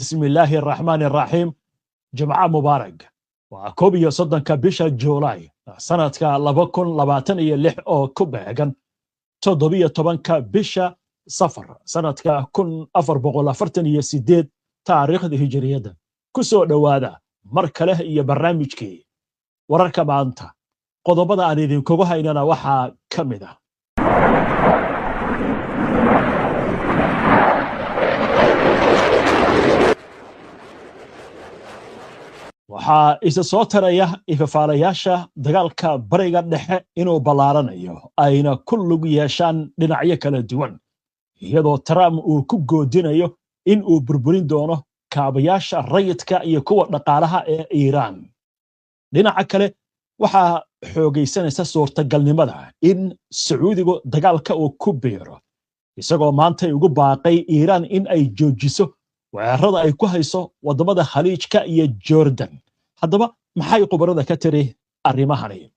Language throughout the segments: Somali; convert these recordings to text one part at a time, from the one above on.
Bismillaahi araxmaani araxiim. Jimca mubaarak. Waa 31-ka bisha Juulaay sanadka 2026 oo ku beegan 17-ka bisha Safar sanadka 1448 taariikhda Hijiriyadda. Ku soo dhowaada mar kale iyo barnaamijkii Wararka Maanta. Qodobada aan idinkugu haynana waxaa ka mid ah: Waxaa isa soo taraya ifafaalayaasha dagaalka Bariga Dhexe inuu ballaaranayo, ayna ku lug yeeshaan dhinacyo kala duwan, iyadoo Trump uu ku goodinayo in uu burburin doono kaabayaasha rayidka iyo kuwa dhaqaalaha ee Iiraan. Dhinaca kale, waxaa xoogaysanaysa suurtagalnimada in Sacuudigu dagaalka uu ku biiro, isagoo maantay ugu baaqay Iiraan in ay joojiso weerarada ay ku hayso waddamada Khaliijka iyo Jordan. Haddaba, maxay khubarada ka tiri arrimahani?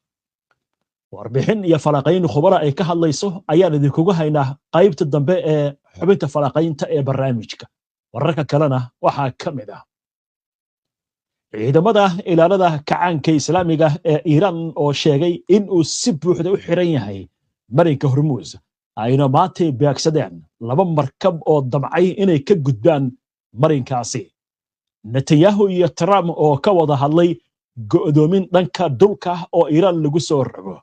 Warbixin iyo falaqayn khubara ay ka hadlayso ayaan idinkugu haynaa qaybta dambe ee xubinta falaqaynta ee barnaamijka. Wararka kalena waxaa ka mid ah ciidamada Ilaalada Kacaanka Islaamiga ee Iiraan oo sheegay in uu si buuxda u xiran yahay marinka Hormuus, ayna maantay beegsadeen laba markab oo damcay inay ka gudbaan marinkaasi. Netanyahu iyo Trump oo ka wada hadlay go'doomin dhanka dhulka oo Iiraan lagu soo rogo.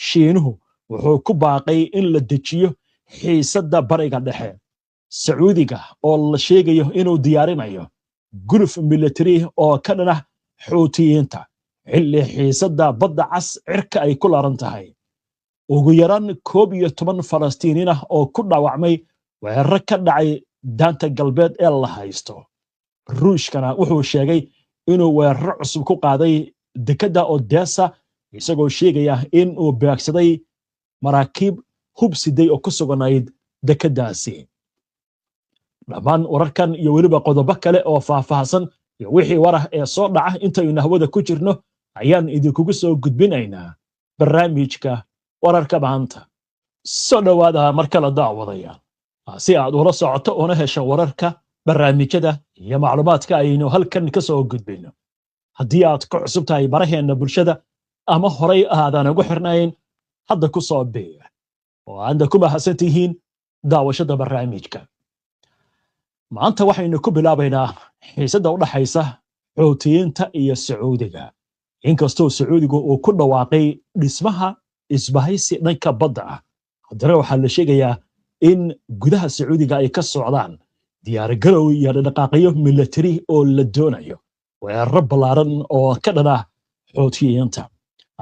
Shiinuhu wuxuu ku baaqay in la dejiyo xiisadda Bariga Dhexe. Sacuudiga oo la sheegayo inuu diyaarinayo guluf militari oo ka dhanah Xuutiyiinta, xilli xiisadda Badda Cas cirka ay ku laran tahay. Ugu yaraan 11 Falastiiniin ah oo ku dhaawacmay weeraro ka dhacay Daanta Galbeed ee la haysto. Ruushkana wuxuu sheegay inuu weeraro cusub ku qaaday dekedda Odessa, isagoo sheegaya in uu beegsaday maraakiib hub siday oo ku suganayd dekeddaasi. Dhammaan wararkan iyo weliba qodobo kale oo faahfaahsan iyo wixii warah ee soo dhaca intaynu hawada ku jirno ayaan idinkugu soo gudbinaynaa barnaamijka Wararka Maanta. Soo dhowaada mar kale, daawadaya, si aad ula socoto una hesho wararka, barnaamijyada iyo macluumaadka aynu halkan ka soo gudbino. Haddii aad ku cusub tahay baraheenna bulshada ama horay aadan ugu xirnayn, hadda ku soo biir oo aadna ku mahadsan tihiin daawashada barnaamijka. Maanta waxaynu ku bilaabaynaa xiisadda u dhaxaysa Xuutiyiinta iyo Sacuudiga. Inkastoo Sacuudigu uu ku dhawaaqay dhismaha isbahaysi dhanka badda ah, haddana waxaa la sheegayaa in gudaha Sacuudiga ay ka socdaan diyaargarow iyo dhaqaaqyo militari oo la doonayo weeraro ballaaran oo ka dhan ah Xuutiyiinta.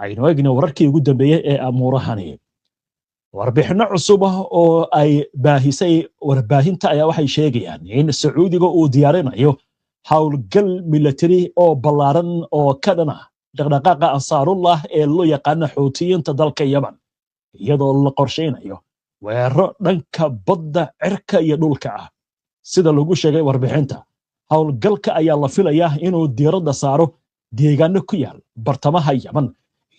Aynu eegno wararkii ugu dambeeyey ee amuurahani. Warbixinno cusub oo ay baahisay warbaahinta ayaa waxay sheegayaan in Sacuudiga uu diyaarinayo howlgal militari oo ballaaran oo ka dhan ah dhaqdhaqaaqa Ansaarullah ee loo yaqaano Xuutiyiinta dalka Yemen, iyadoo la qorshaynayo weeraro dhanka badda, cirka iyo dhulka ah. Sida lagu sheegay warbixinta, howlgalka ayaa la filayaa inuu diiradda saaro deegaano ku yaal bartamaha Yemen,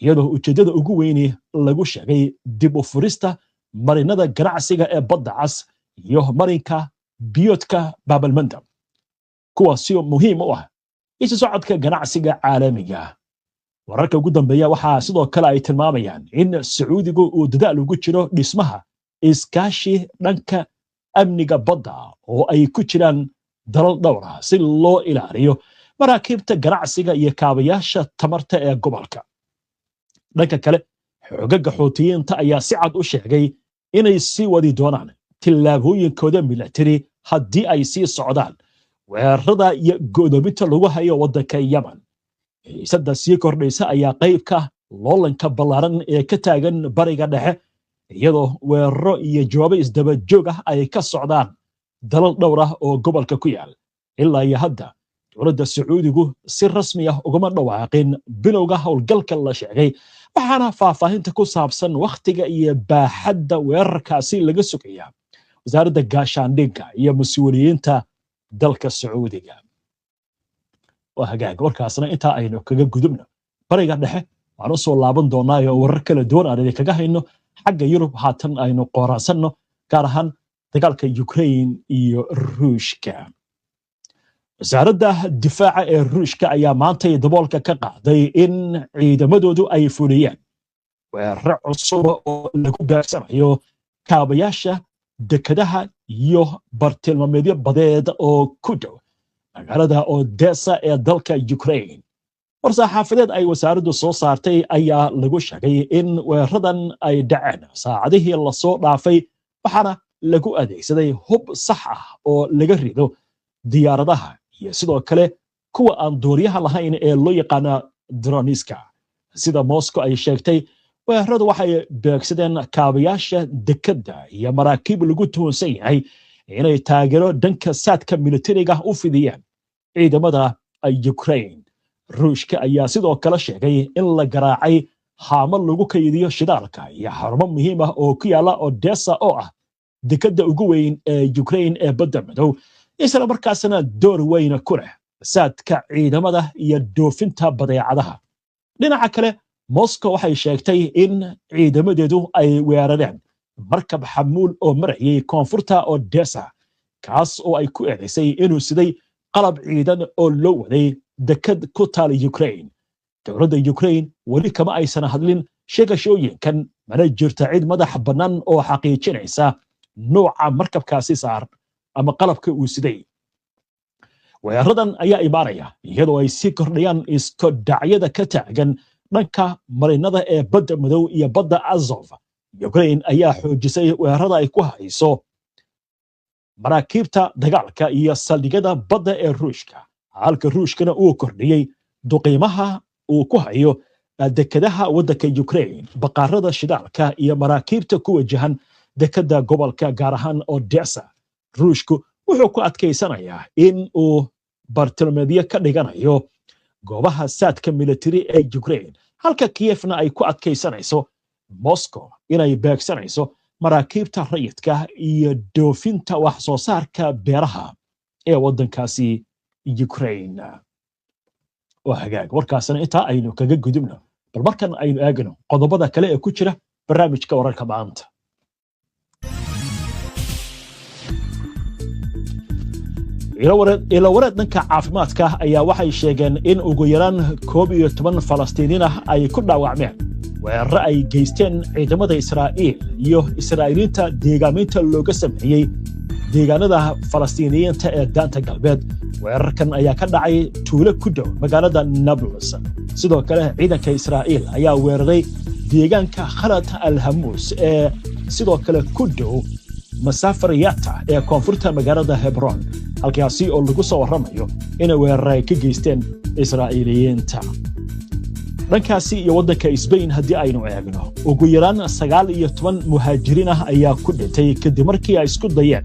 iyadoo ujeeddada ugu weyni lagu sheegay dib u furista marinada ganacsiga ee Badda Cas iyo marinka biyoodka Baabalmandab, kuwaasi muhiim u ah isu socodka ganacsiga caalamiga. Wararka ugu dambeeya waxaa sidoo kale ay tilmaamayaan in Sacuudigu uu dadaal ugu jiro dhismaha iskaashi dhanka amniga badda oo ay ku jiraan dalal dhowr ah, si loo ilaaliyo maraakiibta ganacsiga iyo kaabayaasha tamarta ee gobolka. Dhanka kale, xoogaga Xuutiyiinta ayaa si cad u sheegay inay sii wadi doonaan tillaabooyinkooda militari haddii ay sii socdaan weerarada iyo go'doominta lagu hayo waddanka Yemen. Xiisadda sii kordhaysa ayaa qayb ka loolanka ballaaran ee ka taagan Bariga Dhexe, iyadoo weeraro iyo jawaabo isdaba joog ah ay ka socdaan dalal dhowr ah oo gobolka ku yaal. Ilaa iyo hadda dowladda Sacuudigu si rasmi ah ugama dhawaaqin bilowga howlgalka la sheegay, waxaana faahfaahinta ku saabsan wakhtiga iyo baaxadda weerarkaasi laga sugayaa Wasaaradda Gaashaandhigga iyo mas-uuliyiinta dalka Sacuudiga. Waa hagaag, warkaasna intaa aynu kaga gudubno. Bariga Dhexe waan usoo laaban doonaa oo warar kala duwan aan idinkaga hayno. Xagga Yurub haatan aynu qooraansanno, gaar ahaan dagaalka Ukraine iyo Ruushka. Wasaaradda difaaca ee Ruushka ayaa maantay daboolka ka qaaday in ciidamadoodu ay fuliyeen weeraro cusub oo lagu gaarsanayo kaabayaasha dekadaha iyo bartilmaameedyo badeed oo ku dhow magaalada Odessa ee dalka Ukraine. War-saxaafadeed ay wasaaraddu soo saartay ayaa lagu sheegay in weeraradan ay dhaceen saacadihii lasoo dhaafay, waxaana lagu adeegsaday hub sax ah oo laga rido diyaaradaha iyo sidoo kale kuwa aan duuriyaha lahayn ee loo yaqaana droniska. Sida Moscow ay sheegtay, weeraradu waxay beegsadeen kaabayaasha dekadda iyo maraakiib lagu tuhunsan yahay inay taageero dhanka saadka militariga u fidiyeen ciidamada Ukraine. Ruushka ayaa sidoo kale sheegay in la garaacay haamo lagu kaydiyo shidaalka iyo xarumo muhiim ah oo ku yaala Odessa, oo ah dekadda ugu weyn ee Ukraine ee Badda Madow, isla markaasna door weyn ku leh saadka ciidamada iyo dhoofinta badeecadaha. Dhinaca kale, Moscow waxay sheegtay in ciidamadeedu ay weerareen markab xamuul oo marayay koonfurta Odessa, kaas oo ay ku eedaysay inuu siday qalab ciidan oo loo waday dekad ku taal Ukraine. Dowladda Ukraine weli kama aysan hadlin sheegashooyinkan, mana jirta cid madax bannaan oo xaqiijinaysa nooca markabkaasi saar ama qalabka uu siday. Weeraradan ayaa imaanaya iyadoo ay sii kordhayaan isku dhacyada ka taagan dhanka marinada ee Badda Madow iyo Badda Azov. Ukraine ayaa xoojisay weerarada ay ku hayso maraakiibta dagaalka iyo saldhigyada badda ee Ruushka, halka Ruushkana uu kordhiyey duqiimaha uu ku hayo dekadaha waddanka Ukraine, baqaarada shidaalka iyo maraakiibta ku wajahan dekadda gobolka, gaar ahaan Odessa. Ruushku wuxuu ku adkaysanayaa in uu bartilmaameedyo ka dhiganayo goobaha saadka militari ee Ukraine, halka Kiyefna ay ku adkaysanayso Moscow inay beegsanayso maraakiibta rayidka iyo dhoofinta wax soo saarka beeraha ee waddankaasi Ukraine. Waa hagaag, warkaasna intaa aynu kaga gudubno. Bal markan aynu eegno qodobada kale ee ku jira barnaamijka wararka maanta. Ilawareed dhanka caafimaadka ayaa waxay sheegeen in ugu yaraan 11 Falastiiniin ah ay ku dhaawacmeen weeraro ay geysteen ciidamada Israa'iil iyo Israa'iiliinta deegaaminta looga sameeyey deegaanada Falastiiniyiinta ee Daanta Galbeed. Weerarkan ayaa ka dhacay tuulo ku dhow magaalada Nablus. Sidoo kale, ciidanka Israa'iil ayaa weeraray deegaanka Khalad Alhamuus ee sidoo kale ku dhow Masafariyata ee koonfurta magaalada Hebron, halkaasi oo lagu soo warramayo inay weerar ay ka geysteen Israa'iiliyiinta. Dhankaasi iyo waddanka Sbain haddii aynu eegno, ugu yaraan 19 muhaajiriin ah ayaa ku dhintay kadib markii ay isku dayeen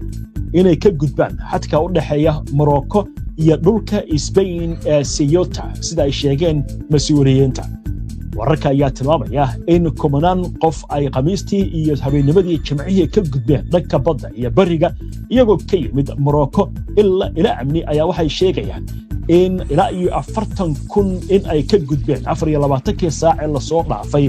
inay ka gudbaan xadka u dhexeeya Morocco iyo dhulka Sbain ee Siyota, sida ay sheegeen mas-uuliyiinta. Wararka ayaa tilmaamaya in kumanaan qof ay Khamiistii iyo habeennimadii Jimcihii ka gudbeen dhanka badda iyo beriga iyagoo ka yimid Morocco. Ilaa ila amni ayaa waxay sheegayaan in ilaa iyo 40,000 in ay ka gudbeen 24-kii saac ee lasoo dhaafay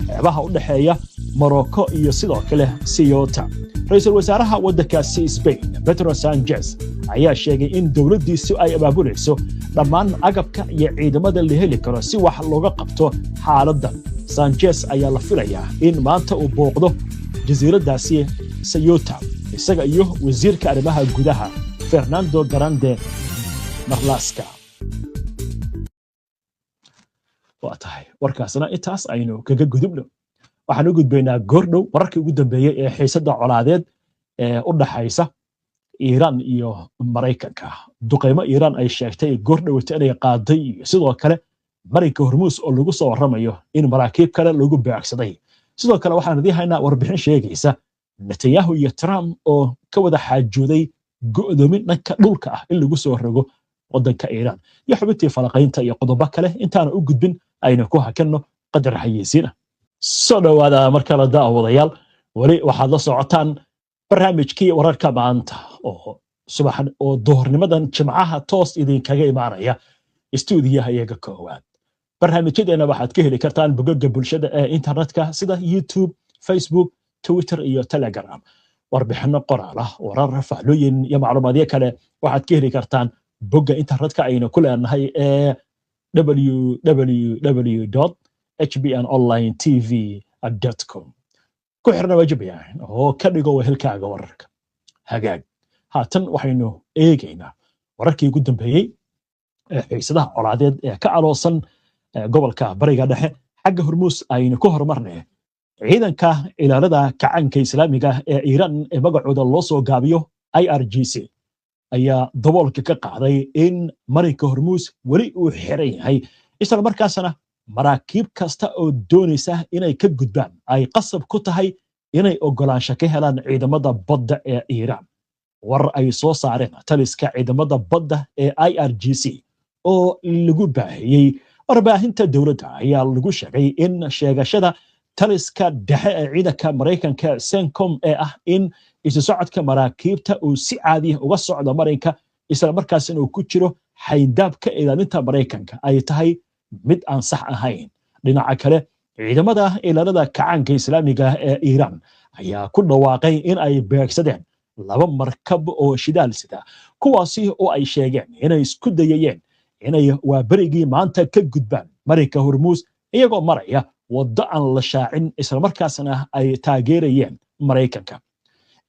xeebaha u dhexeeya Morocco iyo sidoo kale Siyota. Ra-iisul wasaaraha waddankaasi Spain, Pedro Sanchez, ayaa sheegay in dowladdiisu ay abaabulayso dhammaan agabka iyo ciidamada la heli karo si wax looga qabto xaaladdan. Sanchez ayaa la filayaa in maanta uu booqdo jasiiraddaasi Sayota, isaga iyo wasiirka arrimaha gudaha Fernando Grande Marlaska. Waa tahay, warkaasna intaas aynu kaga gudubno. Waxaan u gudbaynaa goordhow wararkii ugu dambeeyey ee xiisadda colaadeed ee u dhaxaysa Iiraan iyo Maraykanka, duqeymo Iiraan ay sheegtay goordhowata inay qaaday, iyo sidoo kale marinka Hormuus oo lagu soo warramayo in maraakiib kale lagu beegsaday. Sidoo kale waxaan idiin haynaa warbixin sheegaysa Netanyahu iyo Trump oo ka wada xaajooday go'doomin dhanka dhulka ah in lagu soo rogo waddanka Iiraan, iyo xubintii falaqaynta iyo qodobo kale. Intaana u gudbin, aynu ku hakanno qadar xayeysiina. Soo dhowaada mar kale, daawadayaal. Weli waxaad la socotaan barnaamijkii wararka maanta oo subax oo duhurnimadan Jimcaha toos idinkaga imaanaya istuudiyaha iyaga koowaad. Barnaamijyadeena waxaad ka heli kartaan bogagga bulshada ee internetka sida YouTube, Facebook, Twitter iyo Telegram. Warbixino qoraal ah, warar, fahlooyin iyo macluumaadyo kale waxaad ka heli kartaan Bogga internetka aynu ku leenahay ee www.hbnonlinetv.com. Ku xirna waajibayaan oo ka dhigo wehelkaaga wararka. Hagaag, haatan waxaynu eegaynaa wararkii ugu dambeeyey ee xiisadaha colaadeed ee ka aloosan gobolka Bariga Dhexe. Xagga Hormuus aynu ku horumarnay. Ciidanka Ilaalada Kacaanka Islaamiga ee Iiraan ee magacooda loo soo gaabiyo IRGC ayaa daboolka ka qaaday in marinka Hormuus weli uu xiran yahay, isla markaasna maraakiib kasta oo doonaysa inay ka gudbaan ay qasab ku tahay inay ogolaansho ka helaan ciidamada badda ee Iiraan. War ay soo saareen taliska ciidamada badda ee IRGC oo lagu baahiyey warbaahinta dowladda ayaa lagu sheegay in sheegashada taliska dhexe ee ciidanka Maraykanka CENTCOM ee ah in isu socodka maraakiibta uu si caadiya uga socdo marinka, isla markaasina uu ku jiro xayndaabka ilaalinta Maraykanka, ay tahay mid aan sax ahayn. Dhinaca kale, ciidamada Ilaalada Kacaanka Islaamiga ee Iiraan ayaa ku dhawaaqay in ay beegsadeen laba markab oo shidaal sida, kuwaasi oo ay sheegeen inay isku dayayeen inay waaberigii maanta ka gudbaan marinka Hormuus iyagoo maraya waddo aan la shaacin, islamarkaasna ay taageerayeen Maraykanka.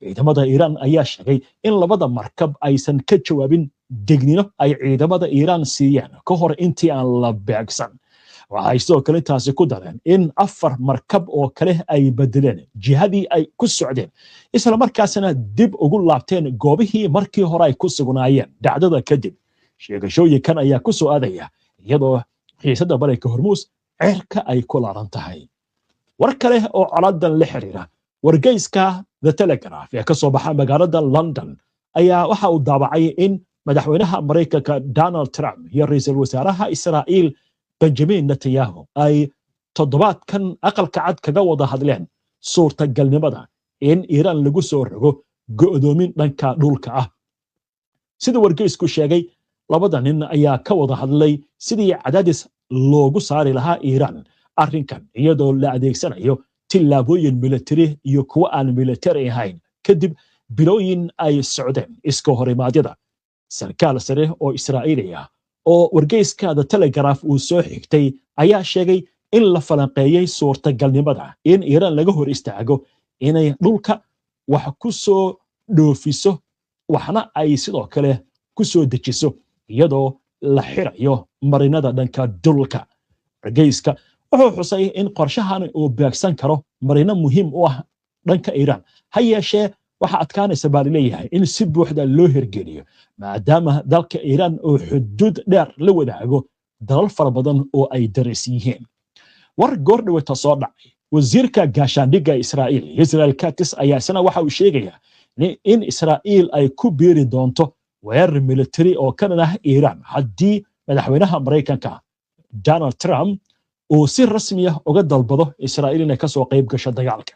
Ciidamada Iiraan ayaa sheegay in labada markab aysan ka jawaabin degnino ay ciidamada Iiraan siiyeen ka hor intii aan la beegsan. Waxay sidoo kale intaasi ku dareen in afar markab oo kale ay bedeleen jihadii ay ku socdeen, islamarkaasna dib ugu laabteen goobihii markii hore ay ku sugnaayeen dhacdada kadib. Sheegashooyinkan ayaa ku soo aadaya iyadoo xiisadda marinka Hormuus ceerka ay ku laaran tahay. War kale oo colaadan la xiriira, wargeyska The Telegraph ee ka soo baxa magaalada London ayaa waxa uu daabacay in madaxweynaha Maraykanka Donald Trump iyo ra'iisul wasaaraha Israa'iil Benjamin Netanyahu ay toddobaadkan Aqalka Cad kaga wada hadleen suurtagalnimada in Iiraan lagu soo rogo go'doomin dhanka dhulka ah. Sida wargeysku sheegay, labada nin ayaa ka wada hadlay sidii cadaadis loogu saari lahaa Iiraan arrinkan, iyadoo la adeegsanayo tillaabooyin militari iyo kuwo aan militari ahayn, kadib bilooyin ay socdeen iska horimaadyada. Sarkaal sare oo Israa'iili ah oo wargeyska The Telegraph uu soo xigtay ayaa sheegay in la falanqeeyey suurtagalnimada in Iiraan laga hor istaago inay dhulka wax ku soo dhoofiso, waxna ay sidoo kale ku soo dejiso, iyadoo la xirayo marinada dhanka dhulka. Wargeyska wuxuu xusay in qorshahan uu beegsan karo marino muhiim u ah dhanka Iiraan, ha yeeshee waxaa adkaanaysa baa laleeyahay in si buuxda loo hirgeliyo, maadaama dalka Iiraan uu xuduud dheer la wadaago dalal fara badan oo ay daris yihiin. War goordhawata soo dhacay, wasiirka gaashaandhigga Israa'iil Israel Katz ayaa isna waxa uu sheegayaa in Israa'iil ay ku biiri doonto weerar militari oo ka dhan ah Iiraan haddii madaxweynaha Maraykanka Donald Trump uu si rasmi ah uga dalbado Israa'iil inay kasoo qayb gasho dagaalka.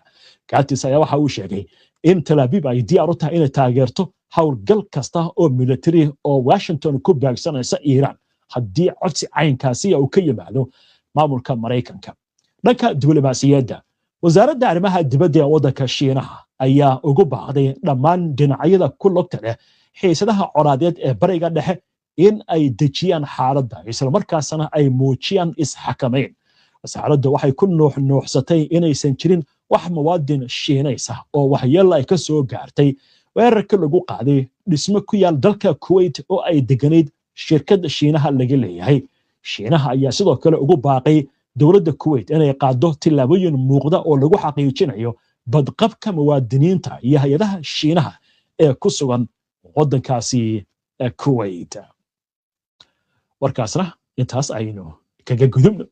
Katz ayaa waxa uu sheegay in Tel Aviv ay diyaar u tahay inay taageerto howlgal kasta oo militari oo Washington ku beegsanaysa Iiraan haddii codsi caynkaasi uu ka yimaado maamulka Maraykanka. Dhanka diblomaasiyadda, wasaaradda arrimaha dibadda ee waddanka Shiinaha ayaa ugu baaqday dhammaan dhinacyada ku lugta leh xiisadaha colaadeed ee Bariga Dhexe in ay dejiyaan xaaladda, islamarkaasna ay muujiyaan isxakamayn. Wasaaradda waxay ku nuuxnuuxsatay inaysan jirin wax muwaadin Shiinays ah oo waxyeella ay ka soo gaartay weerarka lagu qaaday dhismo ku yaal dalka Kuwait oo ay deganayd shirkad Shiinaha laga leeyahay. Shiinaha ayaa sidoo kale ugu baaqay dowladda Kuwait inay qaado tillaabooyin muuqda oo lagu xaqiijinayo badqabka muwaadiniinta iyo hay-adaha Shiinaha ee ku sugan waddankaasi Kuwait. Warkaasna intaas aynu kaga gudubno.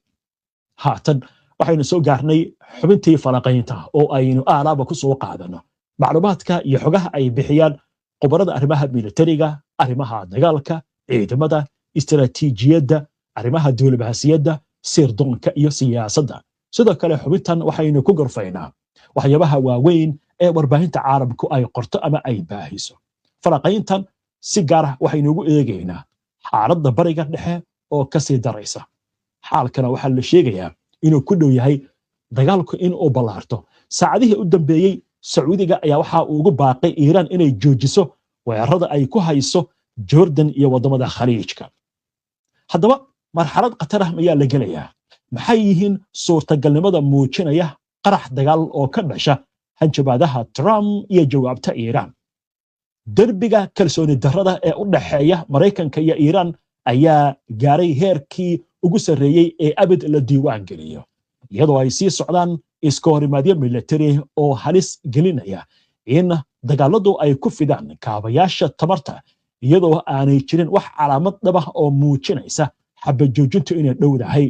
Haatan waxaynu soo gaarnay xubintii falanqaynta oo aynu aalaaba ku soo qaadano macluumaadka iyo xogaha ay bixiyaan khubarada arrimaha militariga, arrimaha dagaalka, ciidamada, istaraatiijiyadda, arrimaha diblomaasiyadda, sirdoonka iyo siyaasadda. Sidoo kale xubintan waxaynu ku gorfaynaa waxyaabaha waaweyn ee warbaahinta caalamku ay qorto ama ay baahiso. Falanqayntan si gaar ah waxaynu ugu eegaynaa xaaladda Bariga Dhexe oo kasii daraysa. Xaalkana waxaa la sheegayaa inuu ku dhow yahay dagaalku inuu ballaarto. Saacadihii u dambeeyey, Sacuudiga ayaa waxa uu ugu baaqay Iiraan inay joojiso weerarada ay ku hayso Jordan iyo waddamada Khaliijka. Haddaba marxalad khatar ah ayaa la gelayaa? Maxay yihiin suurtagalnimada muujinaya qarax dagaal oo ka dhasha hanjabaadaha Trump iyo jawaabta Iiraan? Derbiga kalsooni darrada ee u dhaxeeya Maraykanka iyo Iiraan ayaa gaaray heerkii ugu sarreeyey ee abid la diiwaan geliyo, iyadoo ay sii socdaan iska horimaadyo militari oo halis gelinaya in dagaaladu ay ku fidaan kaabayaasha tamarta, iyadoo aanay jirin wax calaamad dhab ah oo muujinaysa xabajoojintu inay dhowdahay.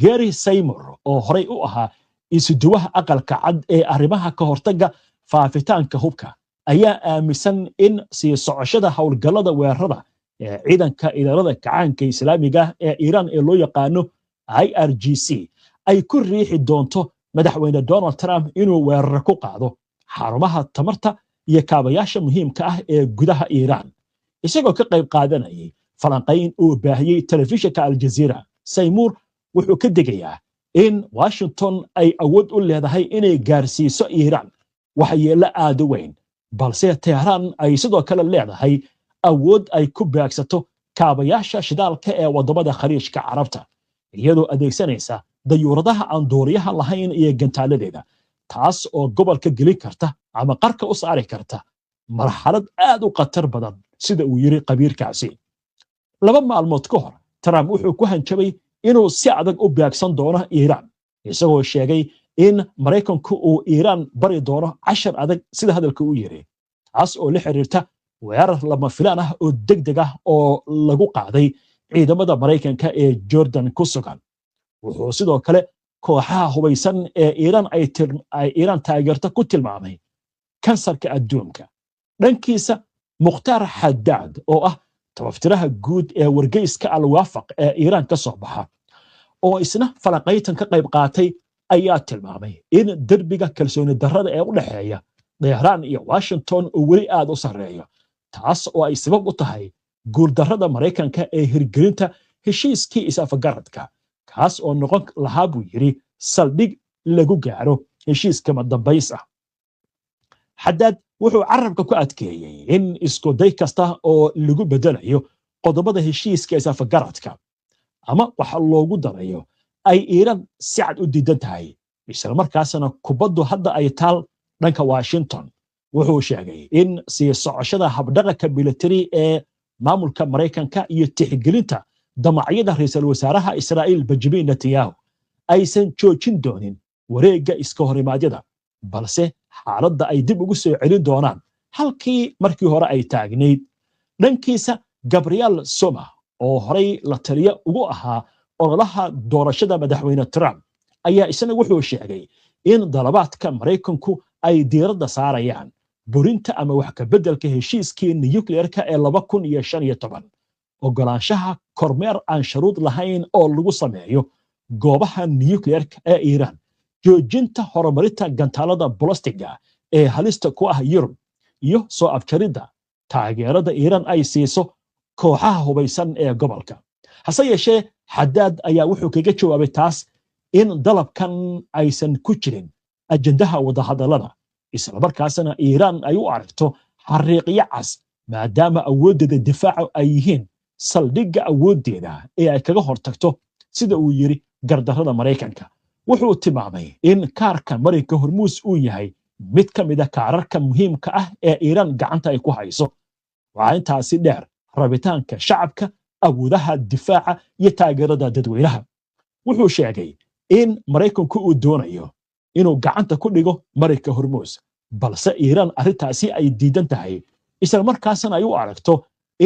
Gary Samore, oo horay u ahaa isuduwaha Aqalka Cad ee arrimaha ka hortagga faafitaanka hubka, ayaa aaminsan in sii socoshada howlgallada weerarada ee ciidanka Ilaalada Kacaanka Islaamiga ee Iiraan ee loo yaqaano IRGC ay ku riixi doonto Madaxweyne Donald Trump inuu weeraro ku qaado xarumaha tamarta iyo kaabayaasha muhiimka ah ee gudaha Iiraan. Isagoo ka qayb qaadanayay falanqayn uu baahiyey telefishinka Aljaziira, Samore wuxuu ka degayaa in Washington ay awood u leedahay inay gaarsiiso Iiraan waxyeello aada weyn, balse Tehraan ay sidoo kale leedahay awood ay ku beegsato kaabayaasha shidaalka ee waddamada Khaliijka Carabta, iyadoo adeegsanaysa dayuuradaha aan duuriyaha lahayn iyo gantaaladeeda, taas oo gobolka gelin karta ama qarka u saari karta marxalad aad u khatar badan, sida uu yiri khabiirkaasi. 2 maalmood ka hor, Trump wuxuu ku hanjabay inuu si adag u beegsan doono Iiraan, isagoo sheegay in Maraykanku uu Iiraan bari doono cashar adag, sida hadalka u yiri, taas oo la xiriirta weerar lama filaan ah oo deg deg ah oo lagu qaaday ciidamada Maraykanka ee Jordan ku sugan. Wuxuu sidoo kale kooxaha hubaysan ee Iiraan ay Iiraan taageerto ku tilmaamay kansarka adduunka. Dhankiisa, Mukhtaar Xadaad, oo ah tabaftiraha guud ee wargeyska Alwaafaq ee Iiraan ka soo baxa, oo isna falanqayntan ka qayb qaatay, ayaa tilmaamay in derbiga kalsooni darrada ee u dhexeeya Tehraan iyo Washington uu weli aad u sarreeyo, taas oo ay sabab u tahay guuldarrada Maraykanka ee hirgelinta heshiiskii is-afgaradka, kaas oo noqon lahaa, buu yidhi, saldhig lagu gaaro heshiiskama dambays ah. Xadaad wuxuu carabka ku adkeeyey in isku day kasta oo lagu bedelayo qodobada heshiiska is-afgaradka ama waxa loogu darayo ay Iiraan si cad u diidan tahay, islamarkaasna kubaddu hadda ay taal dhanka Washington. Wuxuu sheegay in sii socoshada habdhaqanka militari ee maamulka Maraykanka iyo tixgelinta damacyada ra'iisul wasaaraha Israa'iil Benjamin Netanyahu aysan joojin doonin wareegga iska horimaadyada, balse xaaladda ay dib ugu soo celin doonaan halkii markii hore ay taagnayd. Dhankiisa, Gabriel Soma, oo horay la taliya ugu ahaa ololaha doorashada Madaxweyne Trump, ayaa isna wuxuu sheegay in dalabaadka Maraykanku ay diiradda saarayaan burinta ama wax ka beddelka heshiiskii nukliyeerka ee 2015, ogolaanshaha kormeer aan shuruud lahayn oo lagu sameeyo goobaha nukliyeerka ee Iiraan, joojinta horumarinta gantaalada balastiga ee halista ku ah Yurub, iyo soo afjaridda taageerada Iiraan ay siiso kooxaha hubaysan ee gobolka. Hase yeeshee, Xadaad ayaa wuxuu kaga jawaabay taas in dalabkan aysan ku jirin ajendaha wadahadallada, islamarkaasna Iiraan ay u aragto xariiqyo cas, maadaama awooddeeda difaacu ay yihiin saldhigga awooddeeda ee ay kaga hortagto, sida uu yidhi, gardarrada Maraykanka. Wuxuu tilmaamay in kaarka marinka Hormuus uu yahay mid ka mida kaararka muhiimka ah ee Iiraan gacanta ay ku hayso. Waxaa intaasi dheer rabitaanka shacabka, awoodaha difaaca iyo taageerada dadweynaha. Wuxuu sheegay in Maraykanku uu doonayo inuu gacanta ku dhigo marinka Hormuus, balse Iiraan arrintaasi ay diidan tahay, isla markaasna ay u aragto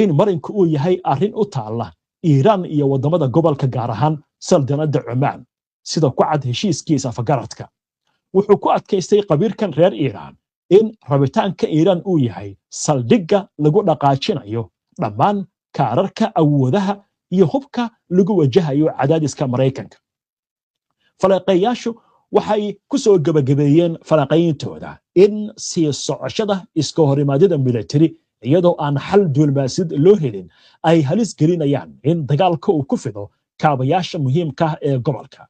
in marinku uu yahay arrin u taalla Iiraan iyo waddamada gobolka, gaar ahaan Saldanadda Cumaan, sida ku cad heshiiskiisa afgaradka. Wuxuu ku adkaystay khabiirkan reer Iiraan in rabitaanka Iiraan uu yahay saldhigga lagu dhaqaajinayo dhammaan kaararka awoodaha iyo hubka lagu wajahayo cadaadiska Maraykanka. Falanqeeyaashu waxay ku soo gebagabeeyeen falanqayntooda in sii socoshada iska horimaadyada militari iyadoo aan xal duulmaasid loo helin ay halis gelinayaan in dagaalka uu ku fido kaabayaasha muhiimka ah ee gobolka.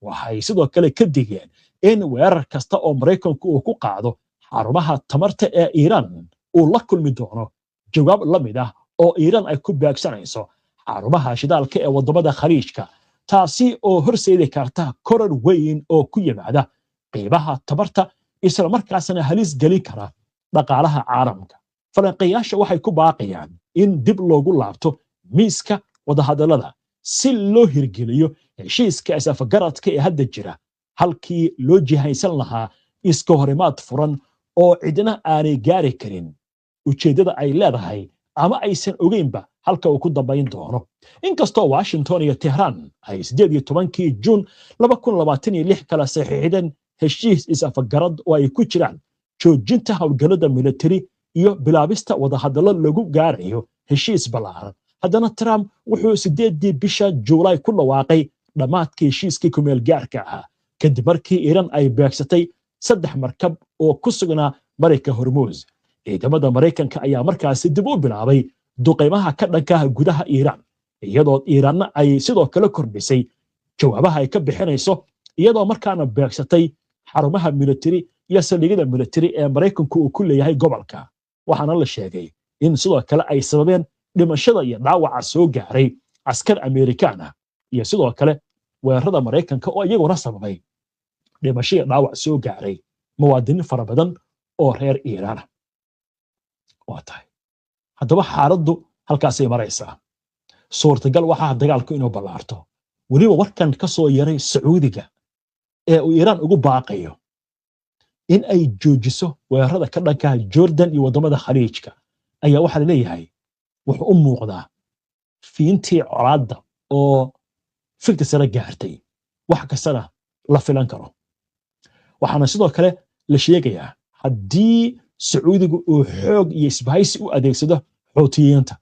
Waxay sidoo kale ka digeen in weerar kasta oo Maraykanku uu ku qaado xarumaha tamarta ee Iiraan uu la kulmi doono Jawaab la mid ah oo Iiraan ay ku beegsanayso xarumaha shidaalka ee waddamada Khaliijka, taasi oo horseedi karta korar weyn oo ku yimaada qiimaha tamarta, isla markaasna halis gelin kara dhaqaalaha caalamka. Falanqeeyaasha waxay ku baaqayaan in dib loogu laabto miiska wadahadallada si loo hirgeliyo heshiiska is-afgaradka ee hadda jira, halkii loo jihaysan lahaa iska horimaad furan oo cidna aanay gaari karin ujeeddada ay leedahay ama aysan ogeynba halka uu ku dambayn doono. Inkastoo Washington iyo Tehraan ay 18-kii Juun 2026 kala saxiixdeen heshiis is-afgarad oo ay ku jiraan joojinta howlgallada militari iyo bilaabista wadahadallo lagu gaarayo heshiis ballaaran, haddana Trump wuxuu 8-dii bisha Juulaay ku dhawaaqay dhammaadkii heshiiskii kumeel gaarka ahaa, kadib markii Iiraan ay beegsatay 3 markab oo ku sugnaa Marayka Hormuus. Ciidamada Maraykanka ayaa markaasi dib u bilaabay duqeymaha ka dhankaha gudaha Iiraan, iyadoo Iiraanna ay sidoo kale kordhisay jawaabaha ay ka bixinayso, iyadoo markaana beegsatay xarumaha militari iyo saldhigyada militari ee Maraykanku uu ku leeyahay gobolka. Waxaana la sheegay in sidoo kale ay sababeen dhimashada iyo dhaawaca soo gaaray askar Amerikaan ah, iyo sidoo kale weerarada Maraykanka oo iyaguna sababay dhimasho iyo dhaawac soo gaaray muwaadiniin fara badan oo reer Iiraan ah. Waa tahay, haddaba xaaladdu halkaasay maraysaa. Suurtagal waxaa dagaalku inuu ballaarto. Weliba warkan ka soo yaray Sacuudiga ee uu Iiraan ugu baaqayo in ay joojiso weerarada ka dhankaha Jordan iyo waddamada Khaliijka ayaa waxaa laleeyahay wuxuu u muuqdaa fiintii colaadda oo fikti sare gaartay, wax kastana la filan karo. Waxaana sidoo kale la sheegayaa haddii Sacuudigu uu xoog iyo isbahaysi u adeegsado Xuutiyiinta,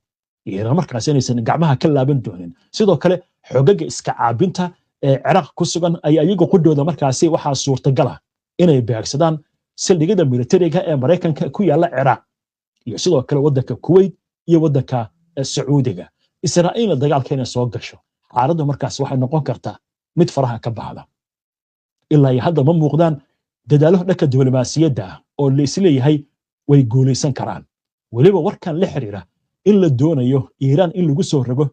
Iiraan markaas inaysan gacmaha ka laaban doonin. Sidoo kale xogaga iska caabinta ee Ciraaq ku sugan ayaa iyagu qudhooda markaasi waxaa suurtagal ah inay beegsadaan saldhigyada militariga ee Maraykanka ku yaalla Ciraaq iyo sidoo kale waddanka Kuwait iyo waddanka Sacuudiga. Israa'iilna dagaalka inay soo gasho, xaaladdu markaas waxay noqon kartaa mid faraha ka baxda. Ilaa iyo hadda ma muuqdaan dadaalo dhanka diblomaasiyadda ah oo la isleeyahay way guulaysan karaan. Weliba warkan la xiriira in la doonayo Iiraan in lagu soo rogo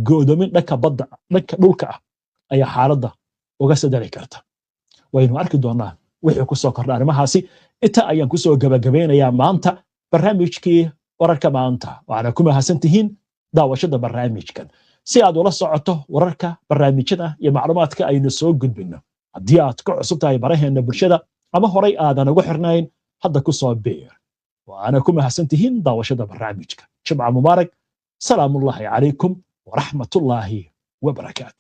go'doomin dhanka badda, dhanka dhulka ah ayaa xaaladda uga sadari karta. Waynu arki doonaa wixii ku soo kordha arrimahaasi. Inta ayaan kusoo gabagabeynayaa maanta barnaamijkii wararka maanta, waxaana ku mahadsan tihiin daawashada barnaamijkan. Si aad ula socoto wararka, barnaamijyada iyo macluumaadka aynu soo gudbino, haddii aad ku cusub tahay baraheena bulshada ama horay aadan ugu xirnayn, hadda ku soo biir. Waana ku mahadsan tihiin daawashada barnaamijka. Jimca mubaarak, salaamullaahi calaykum waraxmatullaahi wabarakaatu.